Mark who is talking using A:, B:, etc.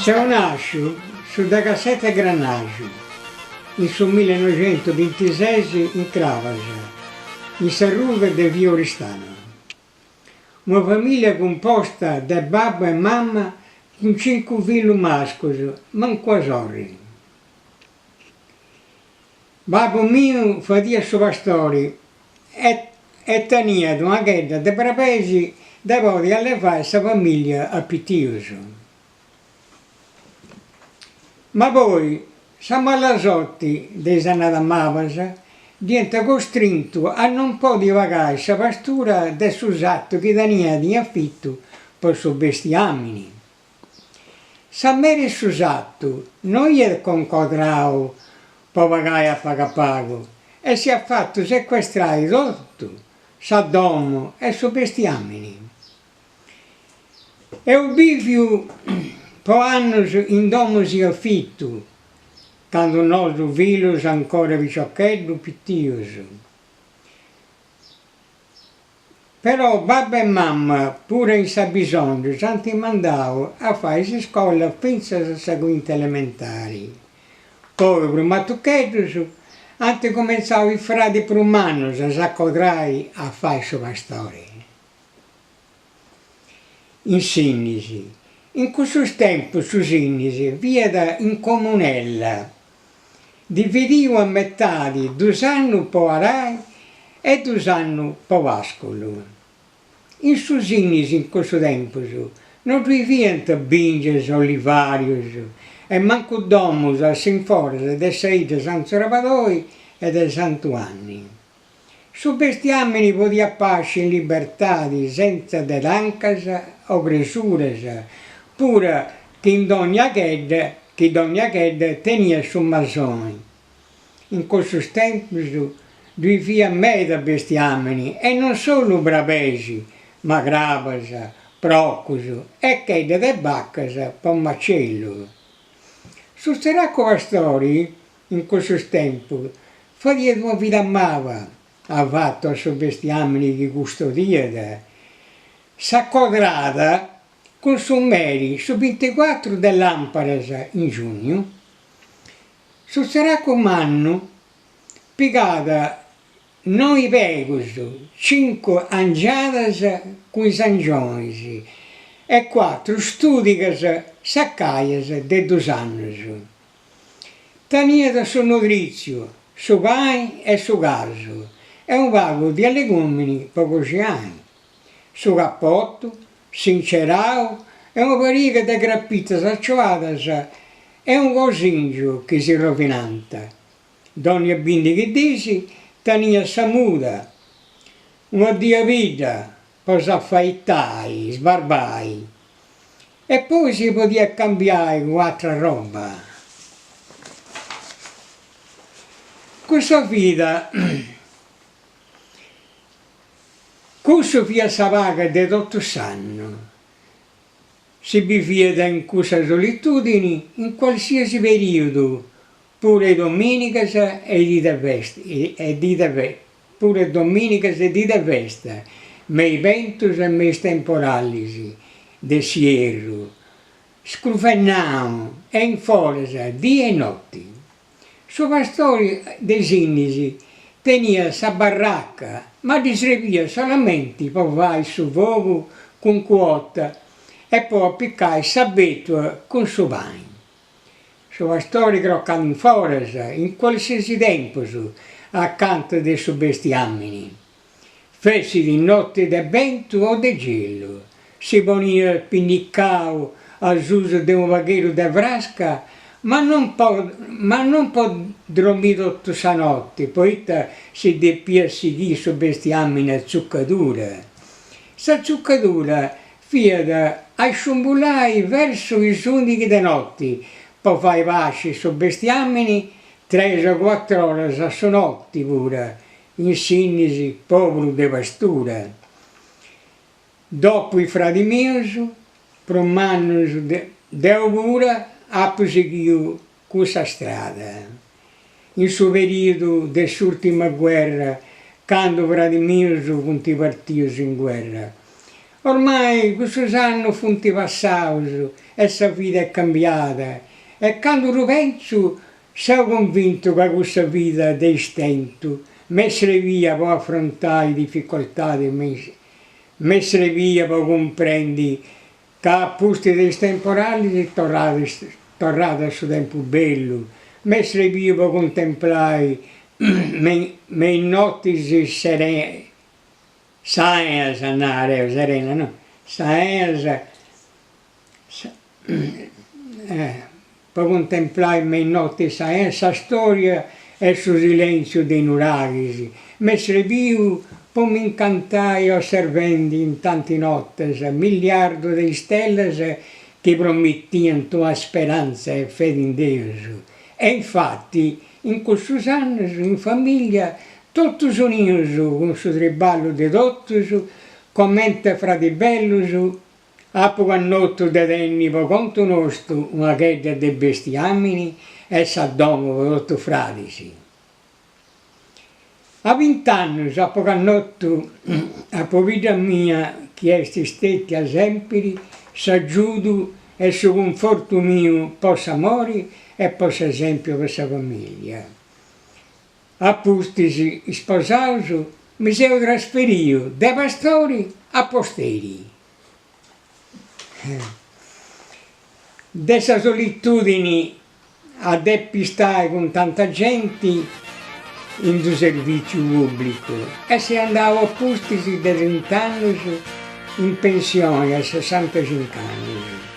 A: Seu nàsciu su deghasete grannaxu, in su millenoixentubintises in Crabas, in sa ruga de via Oristano. Una famìllia cumposta de babbu e mama cun cincu fillus mascus, mancu una sorri. Babbu miu fadiat su pastori e teniat una chedda de brabeis de podi allevai sa famìllia a pitius. Ma poi sa malasorti de is annadas mabas dd'iant costrintu a non podi pagai sa pastura de su satu chi teniat in afitu po su bestiamini. Sa meri 'e su satu no iat concodrau po pagai a pagu a pagu e s'iat fatu secuestrai totu sa domu e su bestiamini. Eus bìviu po annus in domus in afitu, candu nosu fillus ancora piciocheddus pitius. Però babbu e mamma, puru in s'abisòngiu, s'ant mandau a fai s'iscola fintzas a sa cuinta elementari. Poi, prus matucheddus, ant cumentzau is fradis prus mannus a s'acodrai a fai su pastori. In Sinnis. In cussus tempus su Sinnis fiat in comunella, dividiu a metadi dus annus po arai e dus annus po pasculu. In su Sinnis in cussu tempus no ddui fiant bìngias, olivàrius e mancu domus a s'inforas de sa 'idda Santu Srabadoi e de Santu 'Anni. Su bestiàmini podiat pasci in libertadi sentza de tancas o cresuras, pura chi in dònnia chedda chi dònnia chedda teniat su masoni. In cussus tempus ddui fiat meda bestiàmini e non solu brabeis, ma crabas, procus e chedda de bacas po macellu. Su tzeracu pastori In cussus tempus fadiat una vida maba avatu a su bestiamini chi custodiat. S'acodrada cun su meri su binticuatru de làmpadas in giugnu. Su tzeracu mannu pigat noi pegus, cincu angiadas cun is angionis e cuatru studigas sacaias de dus annus. Teniat su nudritziu, su pani e su casu e unu pagu di allegumini po coxinai, su capotu, s'incerau e una pariga de crapitas acioadas e unu cosingiu chi si rovinànt. Dònnia bindighi dis teniat sa muda, una dì a bidda po s'afaitai, sbarbai, e poi si podiat cambiai cun atra roba. Cussa vida, cussu fiat sa paga de totu s'annu. Si biviat in cussa solitudini in qualsiasi periodu, puru dominigas e dì de festa e dì de puru dominigas e dì de festa, me is bentus e me is temporalis de s'ierru, scrufennau e in foras dì e notti. Su pastori de Sinnis teniat sa barraca, ma ddi srebiat solamenti po fai su fogu cun cuota e po apicai sa betua cun su pani. Su pastori crocàt in foras, in qualsiasi tempus, acanta de su bestiamini. Fessit noti de bentu o de gelu, si poniat pinnicau asusu de unu pagheddu de frasca, ma non po ma non po dromì totu sa noti, poita si depiat sighì su bestiamini a tzucadura. Sa tzucadura fiat a isciumbulai versu is undighi de noti po fai pasci su bestiamini tres o cuatr'oras a su noti pura in Sinnis poburu de pastura. Dopu is fradis mius prus mannus deu pura apu sighiu cussa strada. In su periodu de s'urtima guerra, candu fradis mius funt partius in guerra. Ormai cussus annus funt passaus e sa vida est cambiada e candu ddu pentzu seu cunvintu ca cussa vida de istentu m'est srebia po afrontai dificoltadis m'est srebia po cumprendi ca a pustis de is temporalis torrat su tempus bellu, m'est srebiu po cuntemplai me me is notis saenas, nareu, serenas no, saenas po cuntemplai me is notis saenas sa storia e su silentziu de is nuraghis, m'est srebiu po m'incantai osservendi in tanti notes milliardus de istellas chi promittiant una speranza e fedi in Deus. E infati in cussus annus in familia totus unius cun su triballu de totus comente fradis bellus Apu connotu de tenni po contu nostu una chedda de bestiamini e sa domu po totu fradis. A bint'annus apu connotu a pobidda mia chi est stetia sempiri s'agiudu e su cunfortu miu po s'amori e po s'esempiu po sa familia. A pustis isposaus mi seu trasferiu de pastori a posteri. De sa solitudini a depi stai cun tanta genti in su servìtziu pùblicu e seu andau a pustis de trint'annus in pensioni a sessantacinc'annus.